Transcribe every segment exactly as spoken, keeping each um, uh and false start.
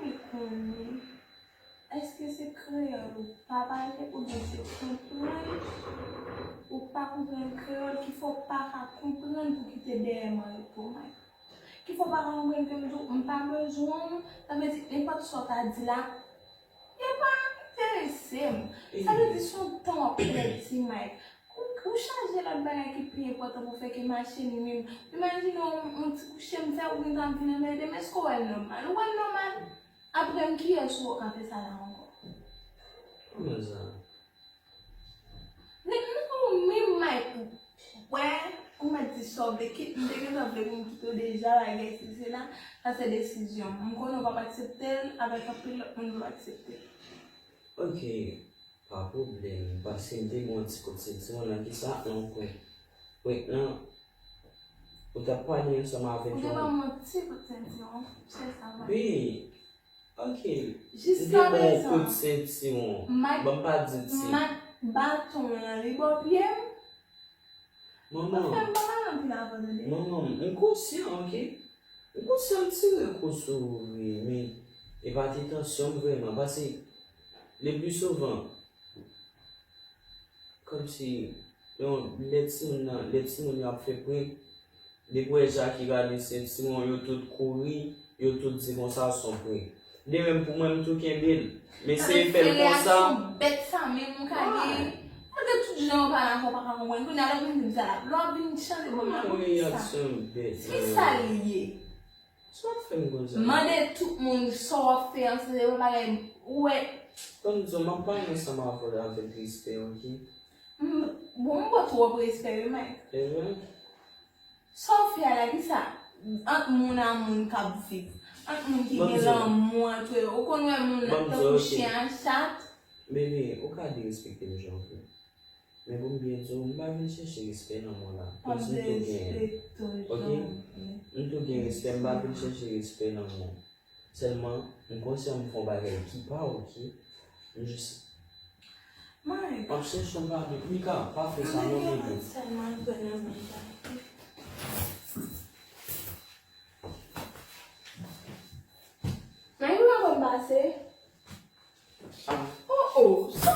Mwen konnen. Èske se kreyòl ou pa pale oubyen se konprann ou pa konprann kreyòl ki fè w pa ka konprann pou kite dèyè manrepomay? Ki fè w pa ka konprann ke m di w m pa bezwen w, sa vle di nenpòt sa w ta di la, yo pa enterese m. Sa vle di se yon tan w ap pèdi, Mike. Ou, ou chaje lòt bagay ki pi enpòtan pou fè ke mache ni menm. Imajine w, yon ti kouche m fè, ou gentan ap vin anmède m. Èske w wè l nòmal? Ou wè l nòmal? Apre m, kiyès ou ka fè sa la ankò? Kòman sa? Nèg, non, menm Mike, ou wè, ou mèt di sa w vle, kit, m te gentan vle pou m kite w deja, bagay si se la, sa se desizyon m. M konnen w p ap aksepte l, avèk anpil lòt moun p ap aksepte l. Ok, pa pwoblèm, paske m te gen yon ti kout sentiman nan kisa, nan kwen. Wi, nan, ou t ap pale ansanm avèk yon. Ou te ban m yon ti kout sentiman, se sa, Mike. Wi, Ok. M te ba w kout sentiwon. Ban m pa di ti. Mak baton an li bò pye m. Manman. Pafè m pa pale anpil avè w, tande. Manman, m konsyan, ok? M konsyan m tire kou sou ou vre, men e pa te entansyon m vrèman, paske le pli souvan, kòmsi yon, lè timoun nan, lè timoun yo ap fè prank, depi w wè Jackie rale sentiwon, yo tout kouri, yo tout di konsa se yon prank. De menm pou mwen, m tou kenbe l. M eseye fè l konsa. Reyaksyon bèt sa menm ou ka gen. Malgre tout jan yo pale avè w, pa ka konprann. Kounye a lè w vin di m sa la, lè w ap vin chante pou mwen, reyaksyon bèt. Ki sa l ye? Sa w ap fè m konsa? Mande tout moun sa w ap fè an, se yon bagay ou wè. Ban m di w, m ap pale ansanm avè w avèk respè, ok? M, bon, m ba w twòp respè, wi, Mike. E vre? Sa w fè a la, ki sa? Ant moun a moun k ap viv, ant moun ki gen lanmou ant yo, ou konn wè moun nan tankou chen ak chat. Bebe, ou ka derespekte m jan w vle. Men pou m byen di w, m pa vin chèche respè nan mwen la. Kòmsi m tou genyen. Ok? M tou gen respè, m pa vin chèche respè nan mwen. Sèlman, m konsyan m fè yon bagay ki pa ok. M jis. Mike. M ap chèche yon bagay. Mika, pa fè sa non, bebe. Sèlman kwè nan mwen sa. Mike, ou pa konn pase? Ah. Oh, oh, sa.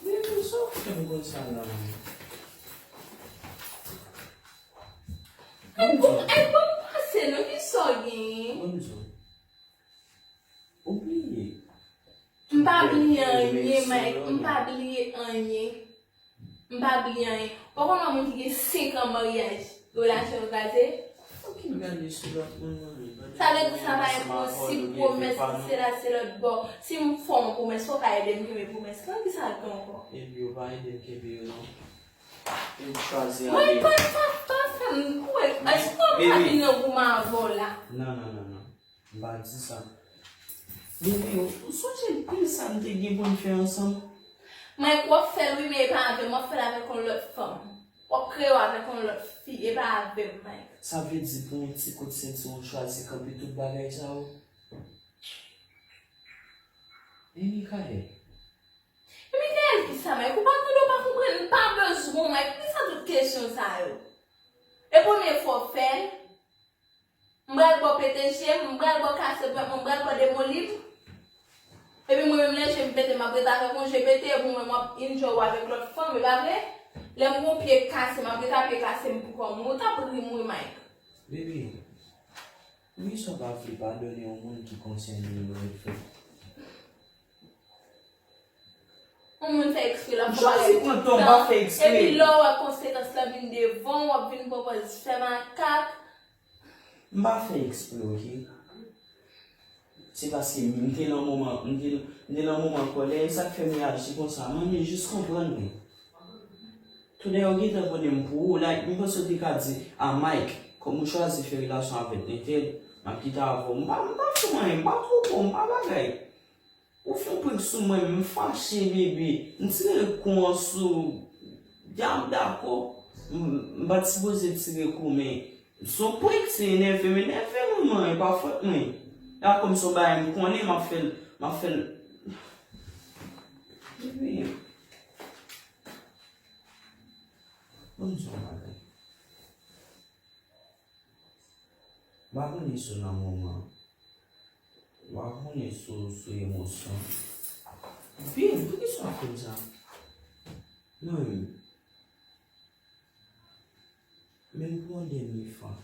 Bebe, sa w fè m konsa la? Ay, bon, ay, bon, pase non, ki sa w genyen? Ban m di w. Ou bliye. M pa bliye anyen, Mike. M pa bliye anyen. M pa bliye anyen. Ou pa konn yon moun ki gen senk an maryaj, relasyon yo kraze? Fòk m gade sou lòt moun nan, wi. Sa vle di sa pa enposib, pwomès, se la, se lòt bò. Si m fè yon pwomès, fò w ka ede m kenbe pwomès lan. Ki sa l gen ankò? Epi yo pa ede m kenbe yo, non. Yo chwazi ale. Mwen pa, pa, pa fè m kwè. Èske w pa vin nan goumen avè w la? Non, non, non, non. M pa di sa. Bebe, ou, ou sonje pil sa n te gen pou n fè ansanm? Mike, w ap fè l wi, men e pa avè m, w ap fè l avèk yon lòt fanm. W ap kreye w avèk yon lòt fi, e pa avè m, Mike. Sa vle di pou yon ti kout senti ou chwazi kanpe tout bagay sa yo? E Mikael? E Mikael ki sa, Mike? Ou pa tande, ou pa konprann, m pa bezwen w, Mike. Poukisa tout kesyon sa yo? E premye fwa w fè l? M pral ba w pete je m, m pral ba w kase dwèt mwen, m pral ba w demoli m. Epi mwen menm lè je m pete, m ap ret avèk yon je pete, epi w menm w ap enjoy w avèk lòt fanm, e pa vre? Lè m gon pye kase, m ap ret a pye kase m pou kò m. Ou t ap ri m wi, Mike. Bebe, poukisa w pa vle padone yon moun ki konsène yo red fèt? Yon moun fè ekspre, l ap fè bagay tout tan. Epi lè w wè konsekans lan vin devan w, w ap vin pran pòz fè makak. M pa fè ekspre, ok? Se paske m te nan moman, m te, m te nan moman kòlè, e sa k fè m reyaji konsa. Manmi, jis konprann mwen. Toude yo gentan konnen m pou ou, like, m panse w te ka di, a Mike, kòm ou chwazi fè relasyon avèk entèl, m ap kite avè w. M pa, m pa fè w anyen, m pa twonpe w, m pa bagay. Ou fè yon prank sou mwen, m fache, bebe. M tire kou an sou, ya m dakò. M, m pa t sipoze tire kou, men se yon prank, se enève m enève, manman, e pa fòt mwen. E a kòm se yon bagay m konnen, m ap fè l, m ap fè l. Bebe. Ban m di w yon bagay. M pa konnen si w nan moman Konnen sou, sou emosyon. Byen, poukisa w ap fè m sa? Mwen menm. Menm pou yon dènye fwa.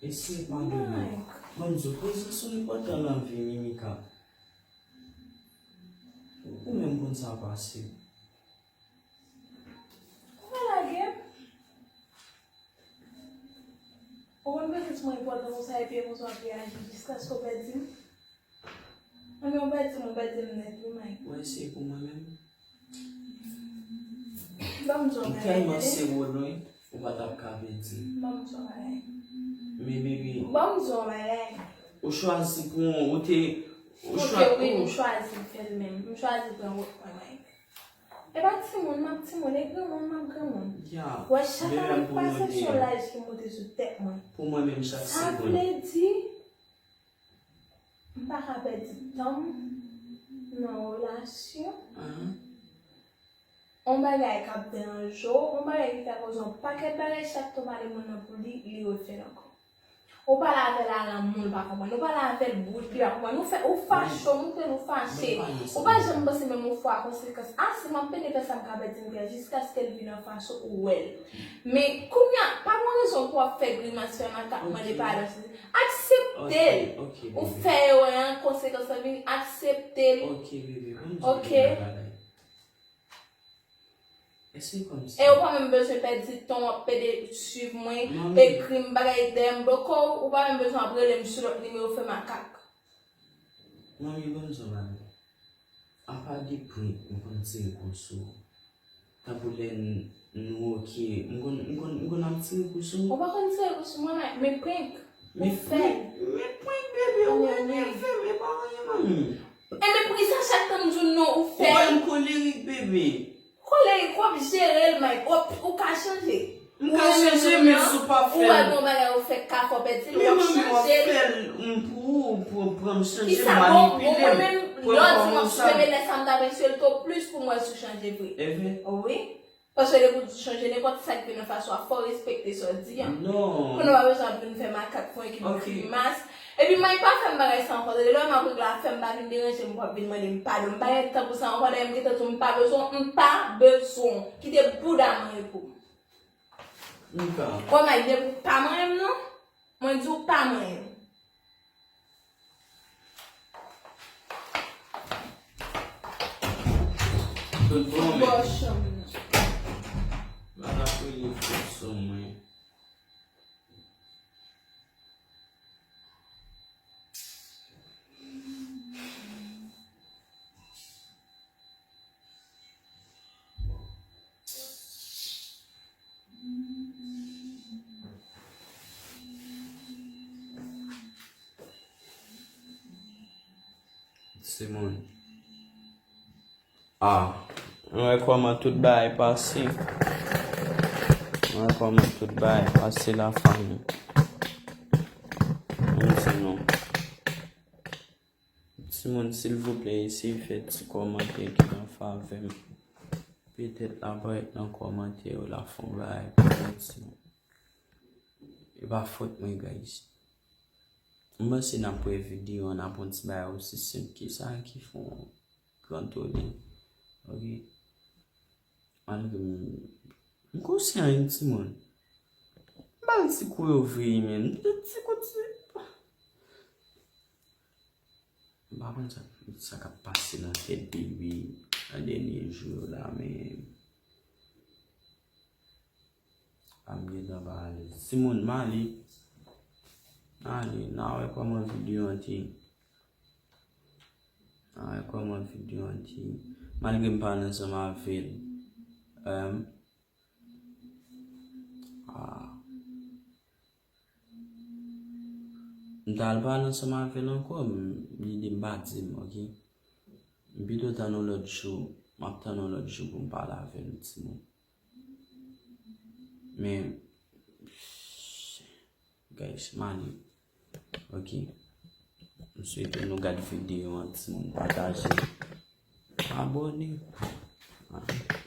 Eseye padone m. Mike. Ban m di w, prezans ou enpòtan nan vi m, Mika. Ou menm konn sa pase. Ou pa lage m. Ou konn prezans mwen enpòtan konsa epi konsa w ap reyaji jiskaske w pèdi m? Anben, ou pèdi m, ou pèdi m nèt, wi, Mike. Ou eseye pou mwen menm? Ban m di w yon bagay, tande. M tèlman sere w lwen, ou pa t ap ka pèdi m. Ban m di w yon bagay. Men, bebe. Ban m di w yon bagay. Ou chwazi pou ou te, ou chwa-, wi, m chwazi fè l menm. M chwazi pran wout mwen, Mike. E pa timoun m ap timoun, e granmoun m ap granmoun. Ya, wè, chak ane k pase, se yon laj ki monte sou tèt mwen. Pou mwen menm, chak segonn. Sa vle di, m pa ka pèdi tan m nan yon relasyon. Yon bagay k ap deranje w, yon bagay ki ka koze yon pakèt bagay, chak tan w pale moun nan pou li, li refè l ankò. Ou pale avè l a lanmou, l pa konprann. Ou pale avè l bout, li pa konprann. Ou fè, ou fache, w montre l ou fache. Ou pa janm panse menm yon fwa a konsekans. A, si m ap pede fè sa, m ka pèdi m pè, jiskaske l vin anfas ou, ou wè l. Men, kounye a, pa gon rezon pou w ap fè grimas, fè makak, mande padon. Aksepte l. Ou fè erè a, konsekans lan vini, aksepte l. Ok, bebe, ban m di w yon bagay. Èske kòmsi. E ou pa menm bezwen pèdi tan w ap pede swiv mwen, ekri m bagay dèyè m bloke w, ou pa menm bezwen ap rele m sou lòt nimewo fè makak. Manmi, ban m di w bagay. Apa de prank, m konn tire kou sou ou. Tankou lè n-, nou oke, m konn, m konn, m konn ap tire kou sou ou. Ou pa konn tire kou sou mwen, men, men prank. Ou fè l. Men prank, bebe, ou enève m, e pa anyen, manmi. Enben, poukisa chak tan m di w non, ou fè l? Ou wè m kolerik, bebe. Kolerik, w ap jere l, Mike. W ap, ou ka chanje. M ka chanje, men si w pa fè l. Ou wè gon bagay ou fè k ka fè w pèdi l, w ap chanje l. Men manmi, w ap fè l, m, pou ou, pou, pou m chanje, manipile m, pou m kòmanse. Kisa? Bon, bon, mwen menm, lè w di m ap chanje, men lè sa m ta vin sou reto plis pou m wè si w chanje vre. E vre? Wi. Paske depi w di w chanje, nenpòt sa k vin anfas ou a, fò w respekte sa w di a. Non. Kounye a w pa bezwen ap vin fè makak, fè yon ekip grimas. Epi Mike pa fè m bagay sa ankò, tande, lè w wè m ap regle afè m, pa vin deranje m pou w ap vin mande m padon. M pa gen tan pou sa ankò, dayè m gentan di w m pa bezwen w, m pa bezwen w. Kite bouda m an repo. Mika. Bon, Mike, depi w pa manyen m non, mwen di w pa manyen m. Tout bon, men. Bò chanm nan. Bagay pou li fè sou mwen. Timoun. Ah, mwen wè kòman tout bagay pase. Mwen wè kòman tout bagay pase, lafanmi. Mwen di nou. Timoun, silvouplè, eseye fè ti kòmantè ki nan favè m. Petèt l ap parèt nan kòmantè yo, l ap fè yon bagay pou mwen, timoun. E pa fòt mwen, guys. M panse n ap wè videyo an, n ap wè yon ti bagay osi senp ke sa ki fè yon gran tole. Ok? Malgre m, m konsyan wi, timoun. M ba l ti kou yo vre, men. M te ti kou ti. M pa konn sa, sa k ap pase nan tèt bebe nan dènye jou yo la, men. A m gentan pa alèz. Timoun, m ale. M ale, n a wè kòman videyo an te ye. N a wè kòman videyo an te ye. Malgre m pa ansanm avè l. Em. Ah. M t al pale ansanm avè l ankò, m, lide m pa di m, ok? M pito tann yon lòt jou, m ap tann yon lòt jou pou m pale avè l, timoun. Men, guys, m ale. Ok? M swete nou gad videyo an, timoun, pataje. Abòne. Ah.